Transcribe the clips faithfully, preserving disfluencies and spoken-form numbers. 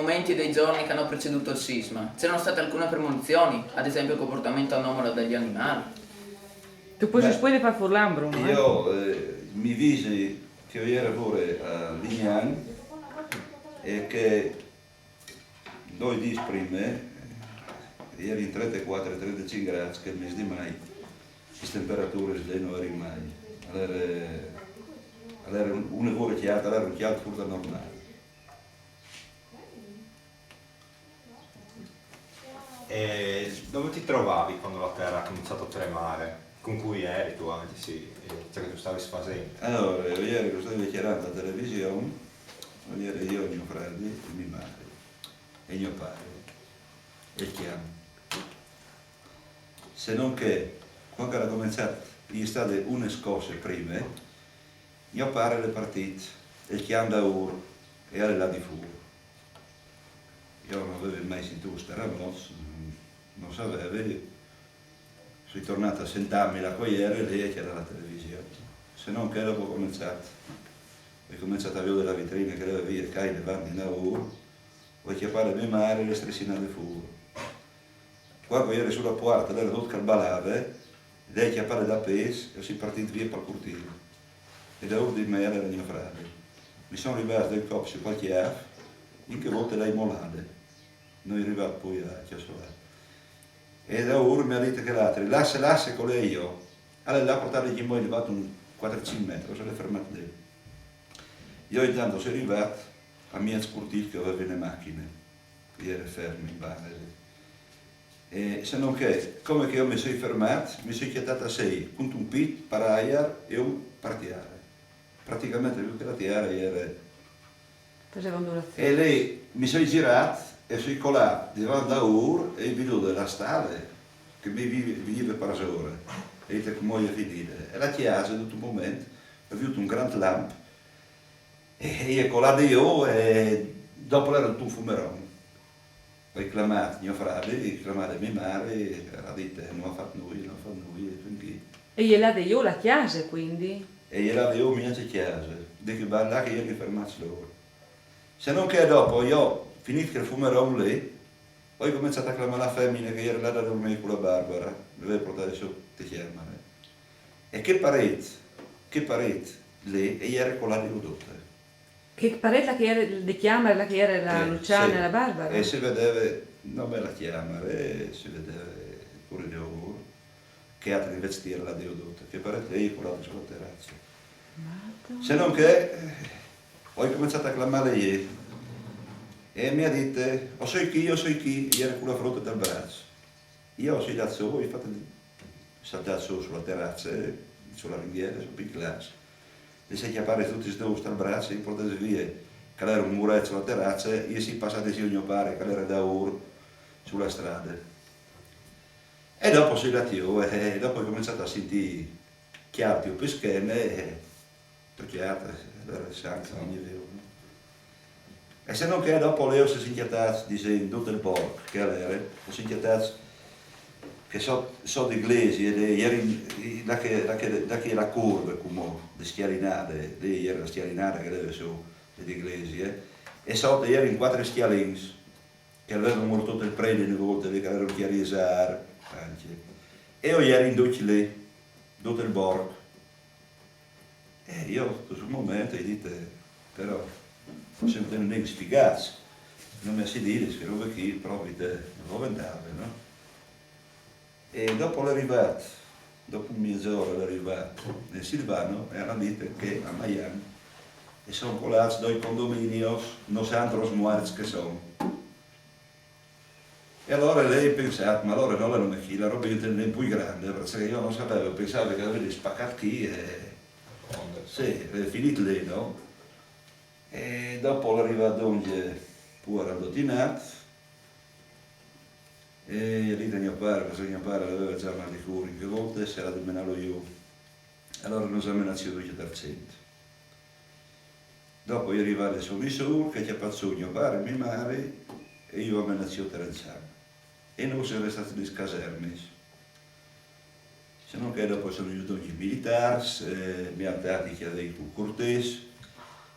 momenti e dei giorni che hanno preceduto il sisma? C'erano state alcune premonizioni, ad esempio il comportamento anomalo degli animali? Tu puoi spune far furlan, Bruno, eh? Io eh, mi visi che io ero pure a Lignan e che due dì prima eh, eri in trentaquattro trentacinque gradi che il mese di mai le temperature lì non erano mai. Allora, allora un, un lavoro chiaro, allora un chiaro pur da normale. E dove ti trovavi quando la terra ha cominciato a tremare? Con cui eri tu anche, sì, e ciò che tu stavi facendo? Allora, ieri cosa stavo dichiarando alla televisione, ieri io, mio fratello e mia madre e mio padre e chiamo. Se non che quando era cominciato, gli è state una scossa prima, mio padre è partito e chiama da Ur e era là di fuori. Io non avevo mai sentito sta voce, non sapevo. Sono tornato a sentarmi la cogliera e lei c'era la televisione. Se non che dopo ho cominciato, ho cominciato a vedere la vetrina che aveva via, che davanti da Ur, ho chiappato mia madre e le strissinate fuori. Quando ero sulla porta, era tutto che ballava, lei chiappare da pes e si partì via per il cortile. E da ordine mi era mio fratello. Mi sono arrivato del coppo su qualche af, in che volte lei molade. Non è arrivato poi a Chiasolare. E da ora mi ha detto che l'altro, lascia, lascia con lei io. Allora l'ha portato in mo è arrivato un quattro cinque metri, se l'è fermato lì. Io intanto sono arrivato a mia sportivo che aveva le macchine, io ero fermo in banda. E se non che, come che io mi sono fermato, mi sono chiatato a sei, con un pit per aria e un per terra. Praticamente più che la terra era... Faceva ondulazioni. E lei mi sono girato e sono colato davanti a Ur e ho visto la strada che mi veniva per ore. E ho detto come è finita. E la chiesa in un momento ha avuto un grande lampo e è colato io e dopo era tutto un fumerone. Ho chiamato mio fratello, ho chiamato mia madre, ha detto non ha fatto nulla, non ha fatto nulla, e quindi... E gliela de io la chiesa, quindi? E gliela de io mia chiesa, di che balla che io mi fermassi loro. Se non che dopo io, finito che il fumerone lì, ho cominciato a chiamare la femmina che era là da dormire con la Barbara, doveva portare su te chiamare. E che parete, che parete lì, e ieri con la ridotta. Che parete che era di chiamare, la che era la Eh, Luciana sì. E la Barbara? E si vedeva, non me la chiamare, eh, si vedeva pure di lavoro, che altro invece era la Deodotta, che parete lì con l'altro sulla terrazza. Se non che eh, ho cominciato a chiamare lei e mi ha detto, o sei chi, o sei chi, ieri con la fronte dal braccio. Io ho sfidato su, ho fatto saltare su sulla terrazza, sulla ringhiera, su piccola. E si chiappare tutti e due sta braccia, portati via, che era un muretto sulla terrazza, e si passati su mio padre, che era da Ur, sulla strada. E dopo si la io, e dopo ho cominciato a sentire chiarti o più schene, e ho chiarto, era sangue, non è vero. E se non che dopo lei si è inchiatata, dice, in tutto il borgo, che era, si è inchiatata che so, so di iglesie, e ieri, da che, da che, da che la curva, come, di schiarinate, lì era la schiarinata che deve su, di iglesie, e sotto ieri in quattro schialins, che avevano morto il prete una volta, che era un chiarisar, anche. E io ieri in duci lì, tutto il borgo. E io, in un momento, ho detto, però, forse non tengo neanche spiegato, non mi si dire, che roba qui, proprio, te, non lo vendava, no? E dopo l'è arrivato, dopo un mezz'ora l'è arrivato il Silvano e ha detto che a Miami e sono colati due condomini, noi siamo morti che sono. E allora lei ha pensato, ma allora non l'hanno messo, la roba è più grande, perché io non sapevo, pensavo che aveva spaccato qui e... Sì, è finito lì, no? E dopo l'è arrivato donde pure al dotinato, e lì da mio padre, perché mio padre aveva già mal di cuore in che volte, si era dimenato io. Allora non si è menato io trecento. Dopo è arrivato il suo misur, che ci ha fatto mio padre, mia madre, e io ho menato io Terenzano. E noi siamo restati in caserme. Se non che dopo sono venuti i militari, eh, mi ha dato i chiavi con Cortés,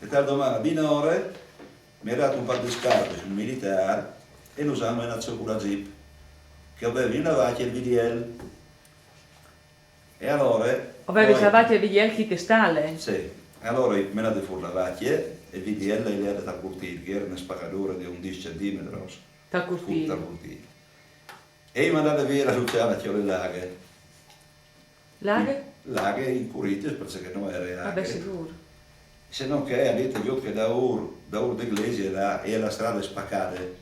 E tal doman a binore mi è dât un pâr di scarpis un militâr e nus àn menât sù cu la jeep, che o vevi una vacje e il vidiel. E alore... O vevis la vacje e il vidiel chi te stale? Sì. E alore o ai menât fûr la vacje e il vidiel e le ai dât tal curtîl, che e jere une spacadure di undis centimetris. Tal curtîl. Tal curtîl. E o ai mandade vie la Luciane a cjoli la aghe. La aghe? La aghe in curît, parcè che no jere aghe. Ah, ben sigûr. Se no che e à dit, viôt che daûr, daûr de glesie là, e je la strade spacade,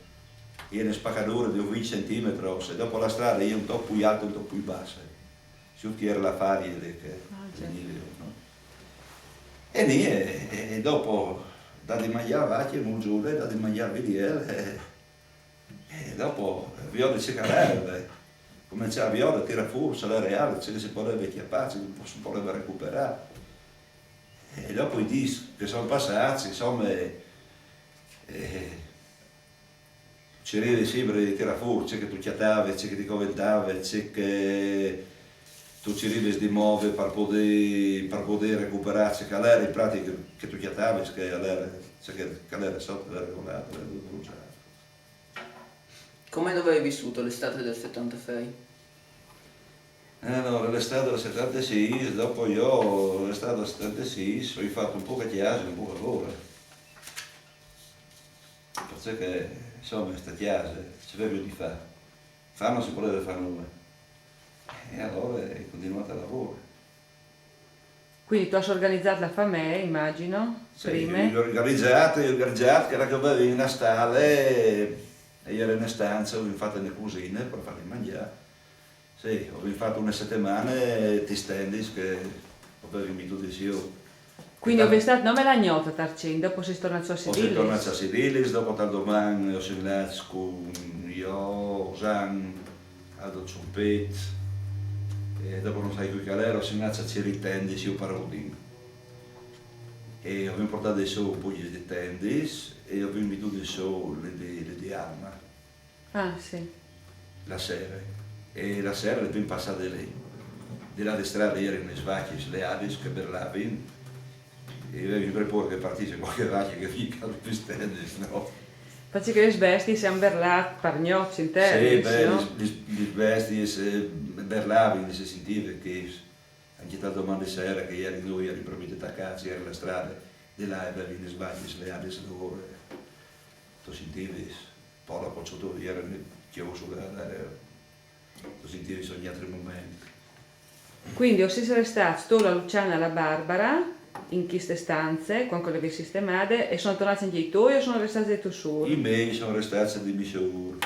e je une spacadure di un vincj centimetris, e dopo la strade e je un toc plui alte, un toc plui basse. Sù chi e jere la farie de che... Ah, già. Emilio, no? E nie, e, e dopo, dâ di mangjâ vacje, mût zûle, dâ di mangjâ vidiel, e, e dopo, eh, viodi ce che al jere, eh. Començâ a viodi, tirâ fûr, se al jere reâl, ce che si podeve cjapâ, ce che si podeve recuperâ. E dopo i dîs che a son passâts, insome, eh, tu cirivis simpri di tirâ fûr ce che tu cjatavis, ce che ti coventave, ce che tu cirivis di move par podê, par podê recuperâ ce che al jere in pratiche che tu cjatavis, che al jere, ce che, che al jere sot, al jere colât, al jere dut brusât. Come dov'hai vissuto l'estate del settantasei? Eh, no, l'estate del settantasei, dopo jo, l'estate del settantasei, o ai fat un pôc a cjase, un pôc a fôr. Parcè che, insome, sta cjase, ce vevi di fâ? Fâ no si podeve fâ nuie. E alore o ai continuât a lavorâ. Quindi tu âs organizât la famee, imagjino, Sì, prime. O ai organizât, o ai organizât, che era che o vevin une stale, e e jere une stance, o vin fate une cusine par fâ mangjâ. Sì, o vin fate une setemane tes tendis che o vevin metudis jù. Quindi o vês stât nome la gnot a Tarcin, dopo o sês tornâts a Sedilis. O sin tornâts a Sedilis, dopo tal doman o sin lâts cun jo, Osan, Aldo Ciumpit, e dopo no sai cui che al jere, o sin lâts a cirî tendis jù par Udin. E o vin puartât sù un pôc di tendis e o vin metudis sù li di, li di Alma. Ah, sì. La sere. E la sere le vin passade li. Di là de strade a jerin lis vacjis leadis che berlavin. E o vevin simpri pôre che e partìs cualchi vacje che e vignìs a tendis, no? Parcè che lis bestiis a àn berlât par gnots interis, Sì, beh, no? lis, lis, lis bestiis, eh, berlavin, se sintive che ancje tal doman di sere che o jerin, nô o jerin propit tacâts, e jere la strade, di là e vevin lis vacjis leadis lôr, e tu sintivis, po dopo sot o jere cjôs, tu sintivis ogni altri moment. Quindi o sês restâts tu, la Luciana e la Barbara in cheste stance, cuant che le vês sistemade, e a son tornâts ancje i tiei o a son restâts dai tiei sôrs? I miei a son restâts dai miei sôrs.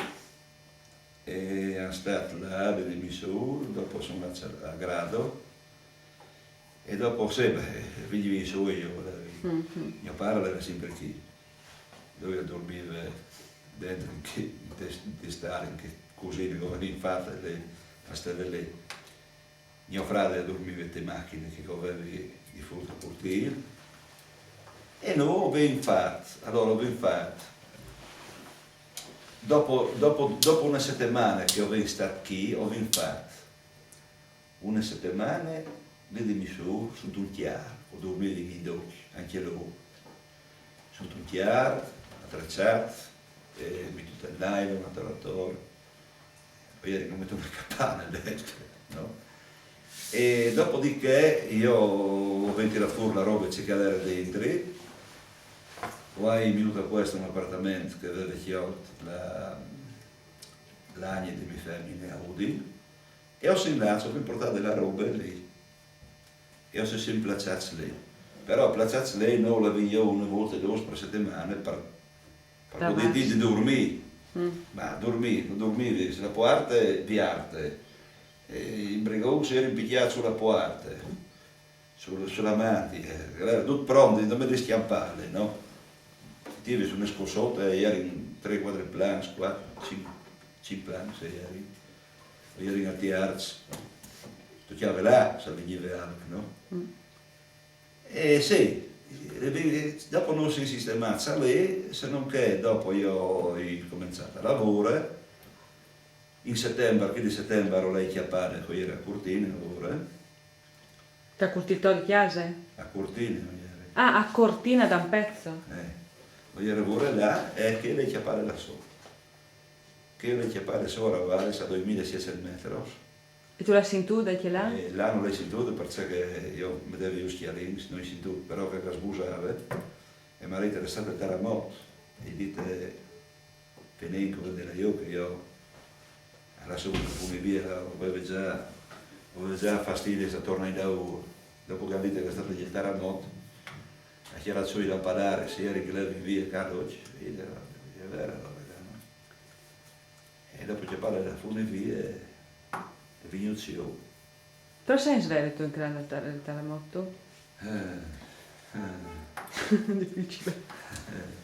E a àn stât là dai miei sôrs, dopo a son lâts a, a Grado. E dopo, sì, beh, o vignivi sù jo, eh, gno pari al jere simpri chi. Lui al durmive dentri in chê, in chê, in chê stale, in chê cusine che o vevin fate li, a steve li. Gno fradi al durmive te machine che o vevi di front al curtîl. E nô o vin fat, alore o vin fat, dopo, dopo, dopo une setemane che o vin stât chi, o vin fat une setemane li dai miei sôrs suntun cjar, o durmivin in dôs, ancje lôr. Suntun cjar, atreçât, e metût in nylon, ator ator. O jerin come une capane dentri, no? E dopo di chê, jo o vin tirât fûr la robe ce che al jere dentri, o ai metût a puest un apartament che e veve cjolt la, la agne di mê femine a Udin, e o sin lâts, o vin puartade la robe li. E o sin plaçâts li. Però plaçâts li nô o levin une volte, dôs par setemane par, par podê dî di durmî. Ma durmî, no durmivis, la puarte vierte. E i brigons a jerin picjâts su la puarte, su, su la mantie, al jere dut pront, nome di scjampâle, no? Ti viodis une scossote, a jerin trê, cuatri plans, cuatri, cinc, cinc plans a jerin. O jerin a tierç, tocjave lâ, se al vignive alc, no? E sì, e ben, dopo nô o sin sistemâts li, se no che dopo jo o ai començât a lavorâ. In setembar, chê di setembar o ai cjapade, che o jeri a Curtine, a lavorâ. Tal curtîl to di cjase? A Curtine o jeri. Ah, a Cortina d'Ampezzo. Eh, o jeri a lavorâ là, e chê o ai cjapade là sot. Chê o ai cjapade sora, varda, a doi mil e sietcent metris. E tu le âs sintude, chê là? Eh, là no le ai sintude, parcè che jo o metevi jù i scjalins, no ai sintût, però che e sbusave, e mi à dit: al è stât il taramot. E o ai dit, eh, finìn, come dî, jo, che jo o lasso une fune vie, o vevi za, o vevi za fastidis a tornâ indaûr. Dopo che a àn dit che al è stât il taramot, o ai tirât sù i lampadaris, a jerin che a levin vie ca dut, e al è, al è vêr, alore, no? E dopo o ai cjapade la fune vie, e vignût jù. Però ce ans vês tu cuant che al è stât il taramot? Eh, eh, Dificile. eh.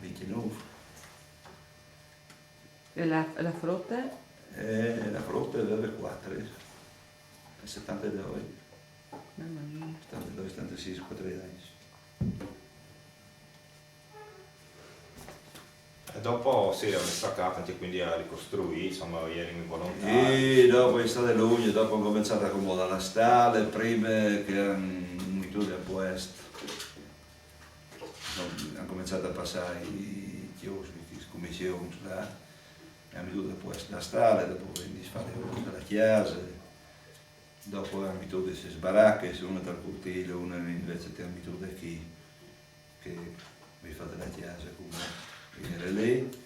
Vincjenûf. E la, la frote? E la frote e veve cuatri, eh. Setantedoi. Mame mie. Setantedoi, setantesîs, cuatri agns. E dopo sì, o vin stacât ancje, cuindi a ricostruî, insome, o jerin volontârs. E dopo, a àn stât longj, dopo a àn començât a comodâ la stale, prime che a àn metût a puest, no, a àn començât a passâ i cjôs, lis comissions là, a àn metût a puest la stale, dopo a àn disfat la cjase, dopo a àn metût lis barachis, une tal curtîl, une invezit a àn metût chi, che o ai fat la cjase, come, o jeri li.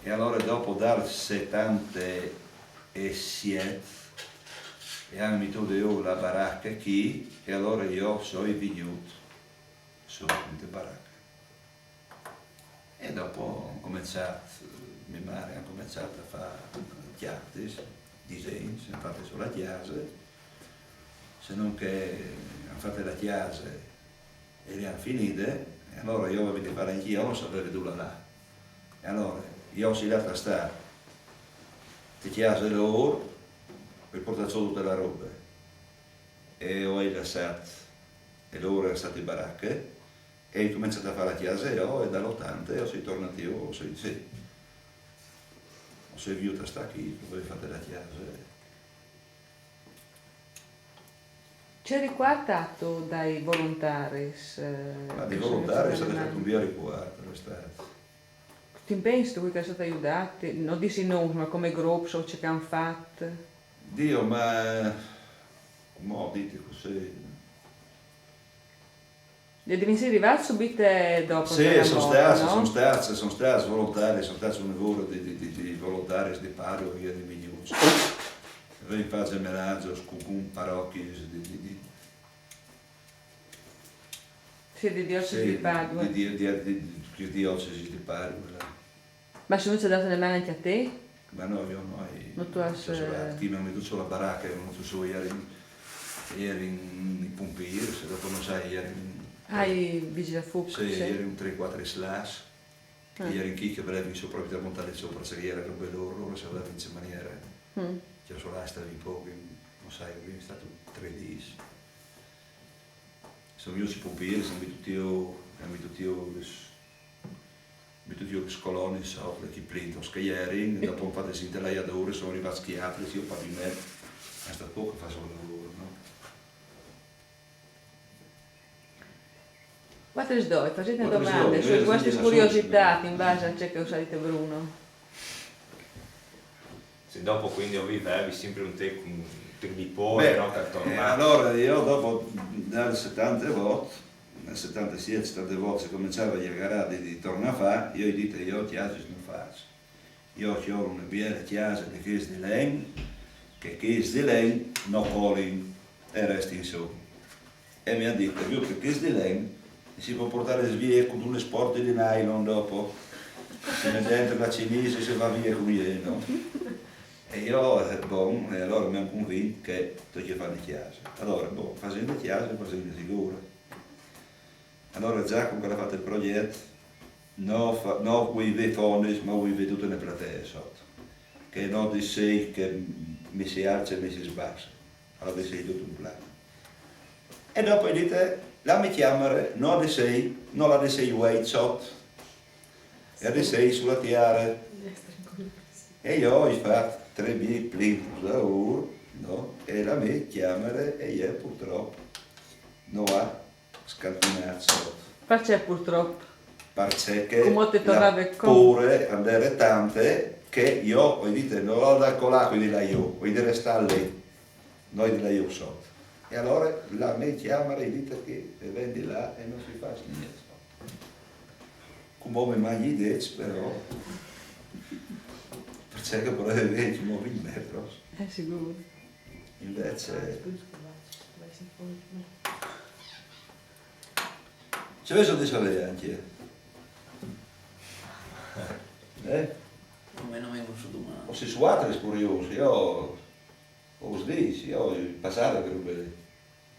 E alore dopo dal setante, e siet, e àn metût jù la barache chi, e alore jo o soi vignût sù inte barache. E dopo àn començât, mê mari e àn començât a fâ cjartis, disegns, àn fat su la cjase, se no che àn fat la cjase e le àn finide, e alore jo o vevi di fâ ancje jo, no savevi dulà lâ. E alore jo o soi lât a stâ te cjase lôr, par puartâ sù dute la robe. E o ai lassât, e lôr a àn stât in barache, e o ai començât a fâ la cjase jo, e dal otante o soi tornât jo, o soi, sì. O soi vignût a stâ chi, che o vevi fat la cjase. Ce ricuart âstu dai volontaris? Eh, Ma dai volontaris al è stât un biel ricuart, al è stât. Ti impensistu cui che al è stât a judâti? No dî i nons, ma come grups o ce che àn fat? Dio, ma cumò o dî cussì. E o vin rivâts subit dopo. Sì, a son stâts, a son stâts, a son stâts volontaris, a son stâts une vore di, di, di, di volontaris di parochie, di vignûts. O vin fat gemelâts cun, cun parochis di, di, di Sì, di diocesis di Padue. Di, di, di, di, di diocesis di Padue, là. Ma se no ti àn dât une man ancje a ti? Ma no, jo no, i, No tu âs, so, eh, chi mi àn metût su la barache, mi àn metût su, a jerin, a jerin i pompîrs, e dopo no sai, a jerin... Ah, i vigîs dal fûc, Sì, sì. A jerin trê, cuatri slâfs, Ah. a jerin chi che a volevin sù propit a montâ sù, parcè che a jere robe lôr, lôr a savevin in ce maniere. Mm. Cioè, o soi lât a stâ un pôc, no sai, o vin stât trê dîs. A son vignûts i pompîrs, a àn metût jù, a àn metût jù lis, a àn metût jù lis colonis, o chi plintos che a jerin, e dopo a àn fat dîs intelaiaduris, a son rivâts chi altris, jù paviment, al è stât pôc a fâ sul lavôr, no? Voaltris doi, fasêt une Voaltris domande, doi, su lis eh, vuestris sì, curiositâts in base a ce che us à dit Bruno. Se dopo quindi o vivevi simpri un tec, un tec di pôre, Beh, no? Par eh, tornâ. Alore jo dopo dal setantevot, dal setantesiet, setantevot, se començave a jacarâ di, di tornâ a fâ, jo o ai dit, jo cjasis no fâs. Jo o cjol une biele cjase di chês di len, che chês di len no colin e a restin sù. E mi àn dit, viôt che chês di len si pues puartâlis vie cun une sporte di nylon dopo. Si met dentri la cinise e si va vie cun jê, no? E jo, eh, bon, e alore mi àn convint che o tocje fâ une cjase. Alore, bon, fasìn une cjase, fasìn sigûr. Alore Giacom che al à fat il progjet, no, fa, no o vuei vê fondis, ma o vuei vê dute une platee sot, che no dissei che mi si alce e mi si sbasse, alore dissei dut un plan. E dopo o ai dit, la mê cjamare no la dissei, no la dissei vueit sot, e la dissei su la tiare. E jo o ai fat trê mîs plintos daûr, no? E la mê cjamare e je purtrop no à scantinât sot. Parcè purtrop? Parcè che Cumò ti tornave la con- pôre a 'nd jere tante che jo o ai dit, no la à da colâ cui di là jù, o ai di restâ li, no di là jù sot. E alore la mê cjamare e je dite che e ven di là e no si fâs nuie sot. Cumò mi magni i dêts, però. Parcè che o porevi vê cumò vint metris. Eh, sigûr. Invezit ce vêso di savê ancje? Eh? A mi no mi ven sù domande. O sês vualtris curiôs, jo us dîs, jo o passave chê robe li.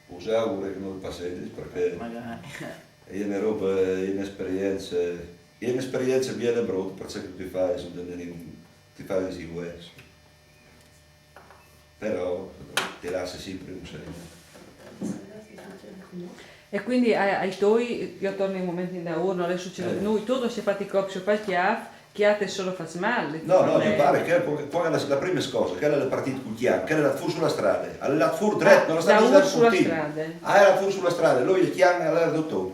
Us auguri che no le passedis, parcè Magari. e je une robe, e je une esperience, e je une esperience biele e brute, parcè che tu ti fâs, tu ti fâs i vues. Però ti lasse simpri un segn. E cuindi a, ai toi, jo o torni un moment indaûr, no? Al è sucedût, eh, nô, tu tu âs cjapât i cops pal cjâf, che a ti solo fâs mâl. No, no, mi pâr che, che la, la prime scose, che al è partît cul cjan, che al è lât fûr su la strade, al è lât fûr dret, no al è stât... Daûr su la strade. Ah, al è lât fûr su la strade, lui il cjan al jere dut.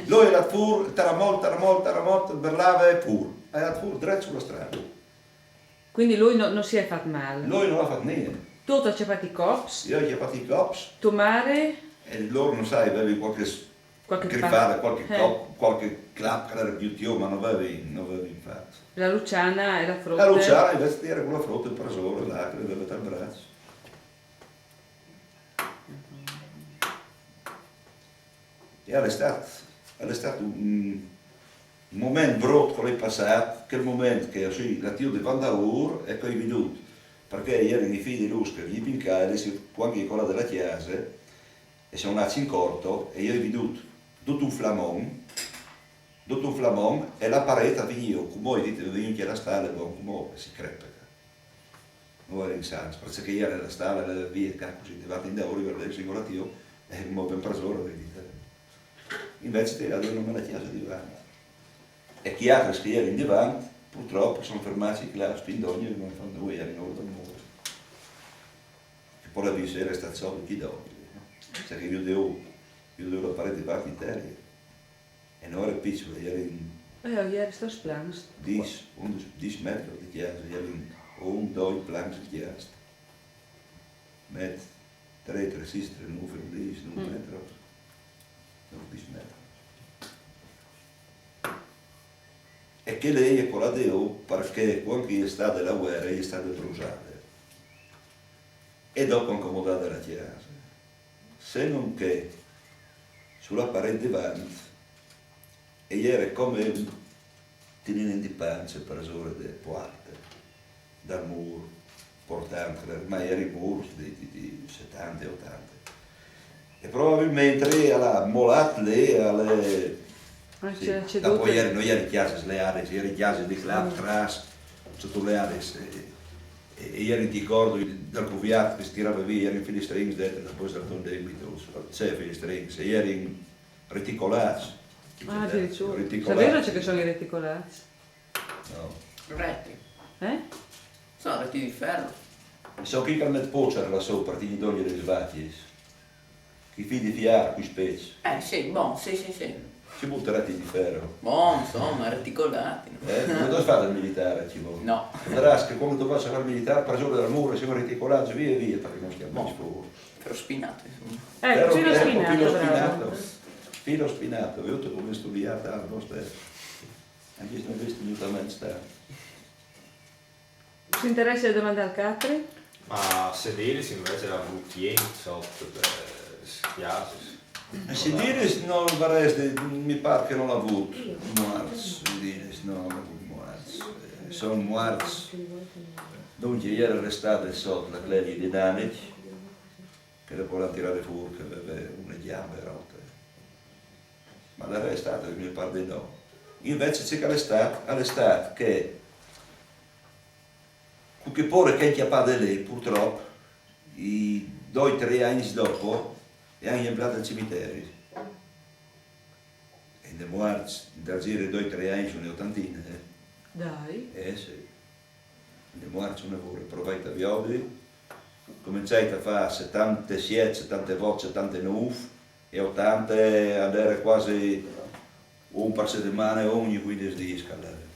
Lui al è lât fûr, taramont, taramont, taramont, al berlave e fûr. Al è lât fûr dret su la strade. Cuindi lui no, no si è fat mâl. Lui no al à fat nuie. Tu tu âs cjapât i cops. Jo o ai cjapât i cops. To mari? E lôr, no sai, a vevin cualchi s-, Qualche Grifada, pa- qualche eh. cop, qualche clap che l'era più tio, ma non avevi, non avevi fatto. La Luciana e la frote. La Luciana invece era con la frote per sopra, là, che l'aveva tal braccio. E è stato, è stato un, un momento brutto che l'è passato, quel momento che sì, la tio de Vandaur e poi venuto, perché erano i figli di Luz che gli pincava, e si, quando è quella della chiesa, e sono andati in corto, e io ho veduto tutto un flamon, tutto un flamon, e la parete veniva, come ho detto, veniva che era stale, bon, come si crepe. Non era in sangue, perché era la stale, la via, che così, davanti in da ore, per il singolativo, e come ben preso, vedete. Invece ti era due nome la chiesa di Vandaur. E chi altri che era in davanti, purtroppo, sono fermati là a Spindogno e non fanno due, erano loro da morire. Che poi la bisera è stata solo chi dopo, no? Cioè che io devo, io devo la parete di parte in terra. E non era piccola, era in Eh, ieri sto splano. 10, 11, 10 metri di chiesa, era in un, due planche di chiesa. Met tre, tre sistre, non un 10, non un metro, non 10 metri. E che lei è quella di io perché quando è stata la guerra è stata bruciata. E dopo accomodata la chiesa. Se non che sulla parete davanti e era come tenere di pancia per ore delle porte, dal muro, portante, ma era i muri di, di, di settanta e ottanta. E probabilmente alla molat lì, alle... Ah, Sì, c'è, c'è dopo tutto. Ieri, non ieri chiese sleate, ieri chiese di clap, crash, sotto le ali. E, e ieri ti ricordo dal cuviat che si tirava via, ieri in finestrins dentro, dopo il tonde in vita, c'è finestrins, e ieri in reticolats. Ah, addirittura. Reticolats. Davvero c'è che sono i reticolati? No. Reti. Eh? Sono reti di ferro. So chi che met pocer là sopra, ti doglie le svacchie. Chi fidi fiar, qui speci. Eh sì, bon, sì, sì, sì. Ci butterati di ferro. Bon, insomma, reticolati. Eh, non fate il militare, ci vuole. No. Vedrà che quando tu vas a fare il militare, per giù dal muro, siamo reticolati via e via, perché non stiamo più fuori. Ferro spinato, insomma. Eh, Però filo ecco, spinato, filo bravo. spinato. Filo spinato, vedo come studiata la nostra. Anche se non vesti minuta mai sta. Ci interessa domandare al Catri? Ma Sediris invece l'ha avuto sotto per schiasis. Sediris non vareste, mi pare che non l'ha avuto morts, Sediris non l'ha avuto morts. Eh, sono morts. Dunque ieri era restato sotto la clesi di Danic, che dopo l'ha tirata fuori che aveva una gamba rotta. Ma l'era restato, mi pare di no. Invece c'è che l'è stato, l'è stato che con che pore che è chiappate lì, purtroppo, i due o tre anni dopo, e hanno riempito il cimitero. E le morti, da giro due o tre anni sono ottantina, eh. Dai. Eh sì. Le morti sono pure, provate a viodi, cominciate a fare settantasette, settantaotto, settantanove, e ottanta andare quasi un per settimana ogni quindici giorni.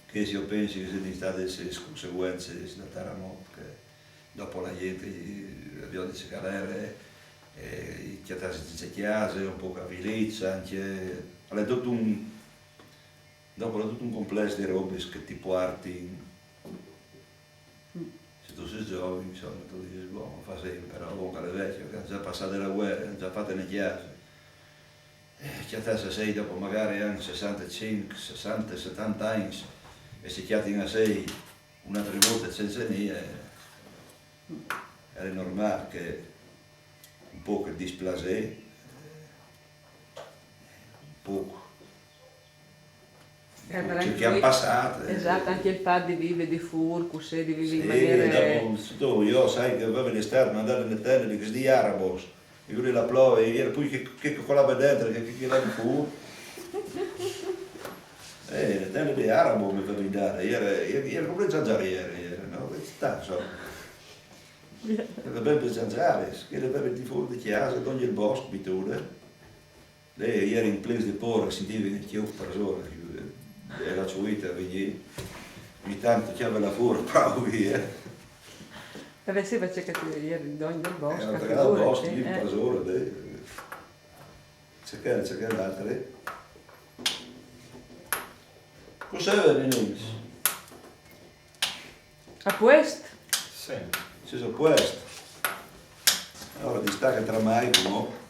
Che se io penso che siano state le conseguenze del terremoto, che dopo la gente, eh, abbiamo detto che era, eh, che senza chiesa, un po' a village, anche, è tutto un, dopo è tutto un complesso di robe che ti porti in, se tu sei giovane, insomma, tu dici, boh, ma fa sempre, però comunque le vecchie, che hanno già passato la guerra, hanno già fatto le chiese. Eh, che adesso sei dopo magari anche sessantacinque, sessanta, settanta anni, e si chiatti a sei un'altra volta senza niente, eh, era normale che un po' che dispiacere, eh, un po' Eh, però che, anche che hanno lui- passato. Eh. Esatto, anche il padre vive di fur, così, di vivere in Sì, maniera... dopo, tu, io sai che avevo l'estate, ma andare in Natale, che si di arabos, io lì la plove, e poi che, che, che colava dentro, che, che, che la fu. Eh, Natale di arabo mi fa andare, ieri, ieri, ieri come zanzariere, ieri, no? Che sta, so. Che le beve zanzare, che le beve di fuori di casa, toglie il bosco, abitudine. Lei ieri in place di porre, sentivi che io persona, era subito a venire, ogni tanto chiama la fuori, bravo via. Eh beh, sì, perché ti ieri in ogni bosco, Era pegata al bosco, figurati, lì in eh. persona, beh. Cercare, cercare l'altre. Cos'è, René? A puest? Sì. Sì, a puest. Allora, distacca tra mai, no?